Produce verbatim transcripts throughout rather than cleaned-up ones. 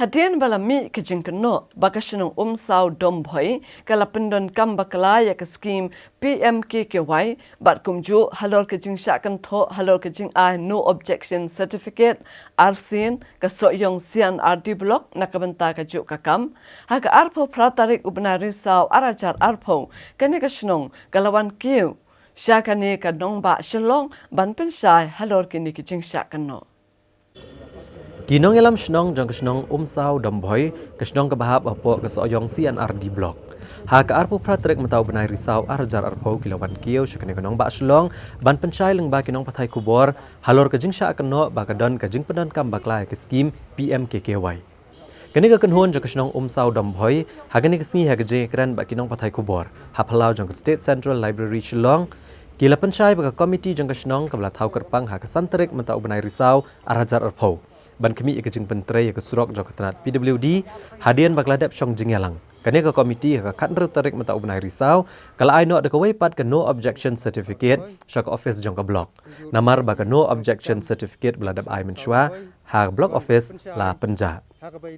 Hadien ba la mih ka jingkynnoh ba ka shnong Umsaw Dombhoi ka la pyndonkam bakla ïa ka skim P M K K Y bad kumjuh halor ka jingshah kynthoh halor ka jingai No Objection Certificate arsien ka Sohiong C and R D Block na ka bynta kajuh ka kam, ha ka arphew phra tarik u bnai Risaw ar hajar arphew, kane ka shnong ka la wan kiew sha kane ka nongbah Shillong ban pynshai halor kine ki jingshah kynnoh. Ki nongïalam shnong jong ka shnong Umsaw Dombhoi, ka shnong kaba hap hapoh ka Sohiong C and R D Block, ha ka arphew phra tarik mynta u bnai Risaw ar hajar arphew ki la wan kiew sha kane ka nongbah Shillong ban pynshai lyngba ki nongpathai khubor halor ka jingshah kynnoh ba ka don ka jingpyndonkam bakla ïa ka skim P M K K Y. Kane ka kynhun jong ka shnong Umsaw Dombhoi, ha kane ka sngi ha ka jingïakren bad ki nongpathai khubor ha phyllaw jong ka State Central Library Shillong, ki la pynshai ba ka komiti jong ka shnong kaba la thaw kyrpang ha ka san tarik mynta u bnai Risaw ar hajar arphew ban khmih ïa ka jingpyntrei ïa ka surok jong ka tnat P W D hadien ba ka la dep shong jingïalang. Kane ka komiti ha ka khathynriew tarik mynta u bnai Risaw ka la ai noh da kawei pat ka No Objection Certificate sha ka office jong ka block, namar ba ka No Objection Certificate ba la dep ai mynshuwa ha ka block office la pynjah.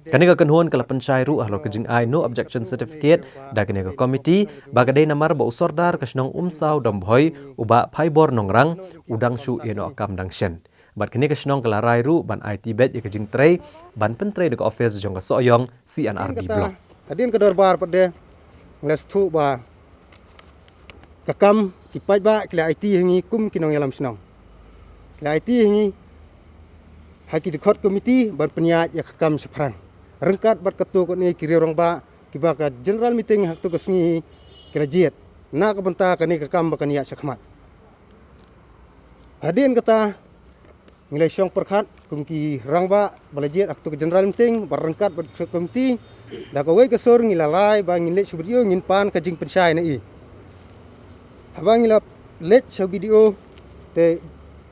Kane ka kynhun ka la pynshai ruh halor ka jingai No Objection Certificate da kane ka komiti ba ka dei namar ba u sordar ka shnong Umsaw Dombhoi, u Bah Phaibor Nongrang, u dang shu ïeh noh kam dang shen. Bad kane ka shnong ka la rai ruh ban aiti beit ïa ka jingtrei ban pyntrei da ka office jong ka Sohiong C and R D Block. Hadien ka dorbar pat de nga la sngewthuh ba ka kam ki paidbah ki la aiti ha ngi kum ki nongïalam shnong. Ki la aiti ha ngi ha ki dkhot komiti ban pynïaid ïa ka kam shaphrang ryngkat bad katto katne ki riew rangbah kiba ka general meeting ha katto ka sngi ki la jied na ka bynta kane ka kam ba kan ïaid shakhmat. Hadien kata ngi la shong pyrkhat kum ki rangbah ba la jied ha katto ka general meeting bad ryngkat bad ka komiti, da kawei ka sur ngi la rai ba ngin leit sha B D O ngin pan ka jingpynshai na i. Haba ngi la leit sha B D O te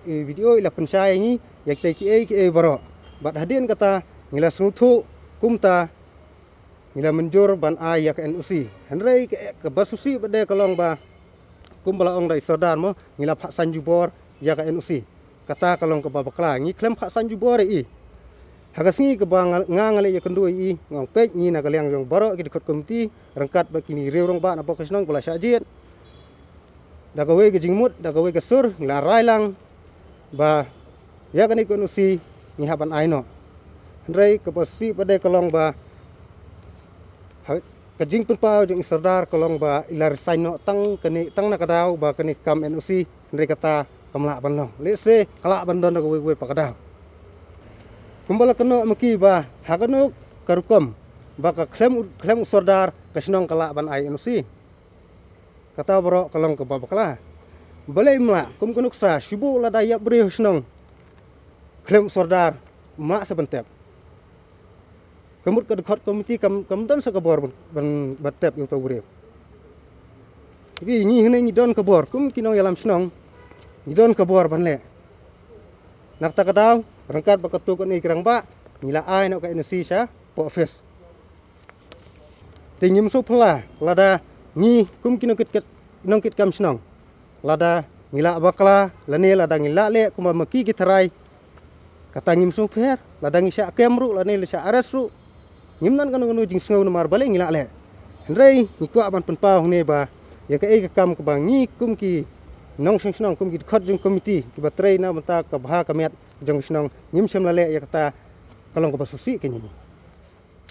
i B D O i la pynshai ïa ngi ïa kitai kiei kiei baroh. Bad hadien kata ngi la sngewthuh kumta ngi la mynjur ban ai ïa ka N O C. Hynrei ka, kaba sngewsih pat de ka long ba kumba la ong da i sordar mo, ngi la phah san jubor ïa ka N O C. Kata ka long kaba bakla, ngi khlem phah san jubor ïa i. Ha ka sngi kaba nga, nga, nga leit ïakynduh ïa i, nga ong peit ngi na ka liang jong baroh ki dkhot komiti ryngkat bad kine riew rangbah na bok ka shnong ba la shah jied, da kawei ka jingmut da kawei ka sur ngi la rai lang ba ïa kane ka N O C ngi hap ban ai noh. Hynrei kaba sngewsih pat de ka long ba ha ka jingpynpaw jong i sordar ka long ba i la resign noh tang kane, tang na ka daw ba kane ka kam N O C, hynrei kata kam lah ban long. Lehse ka lah ban don da kawei kawei pat ka daw. Kumba la kynnoh ma ki ba ha kano ka rukom ba ka khlem, khlem u sordar ka shnong ka lah ban ai N O C. Kata baroh ka long kaba bakla. Balei ym lah, kum ka nuksa shu buh lada ïap briew shnong khlem sordar ym lah sa ban tep. Ka mut ka dkhot komiti kam, kam don sa ka bor ban, ban, ban tep ïa uta u briew. Tapi ngi hangne ngi don ka bor kum ki nongïalam shnong, ngi don ka bor ban leh. Na kata ka daw ryngkat bad katto katne ki rangbah ngi la ai noh ka N O C sha poh office. Te ngim sngewphylla lada ngi kum ki nongkit, kit, nongkit kam shnong, lada ngi lah bakla lane lada ngi lah leh kumba ma ki ki tharai. Kata ngim sngewpher, lada ngi shah kem ruh lane la shah arrest ruh ngim don kano kano jingsngew namar balei ngi lah leh. Hynrei ngi kwah ban pynpaw hangne ba ïa kaei ka kam kaba ngi kum ki nongshong shnong, kum ki dkhot jong komiti kiba trei na bynta ka bha ka miat jong shnong ngim shym la leh ïa kata, ka long kaba sngewsih ka ngi.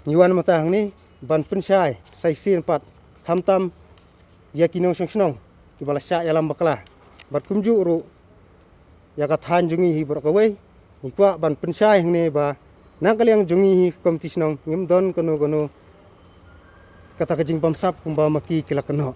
Ngi wan mynta hangne ban pynshai sa shisien pat, khamtam ïa ki nongshong shnong kiba la shah ïalam bakla bad kumjuh ruh ïa ka thaiñ jong ngi hi baroh kawei. Ngi kwah ban pynshai hangne ba na ka liang jong ngi hi ka komiti shnong ngim don kano kano kata ka jingbamsap kumba ma ki ki la kynnoh.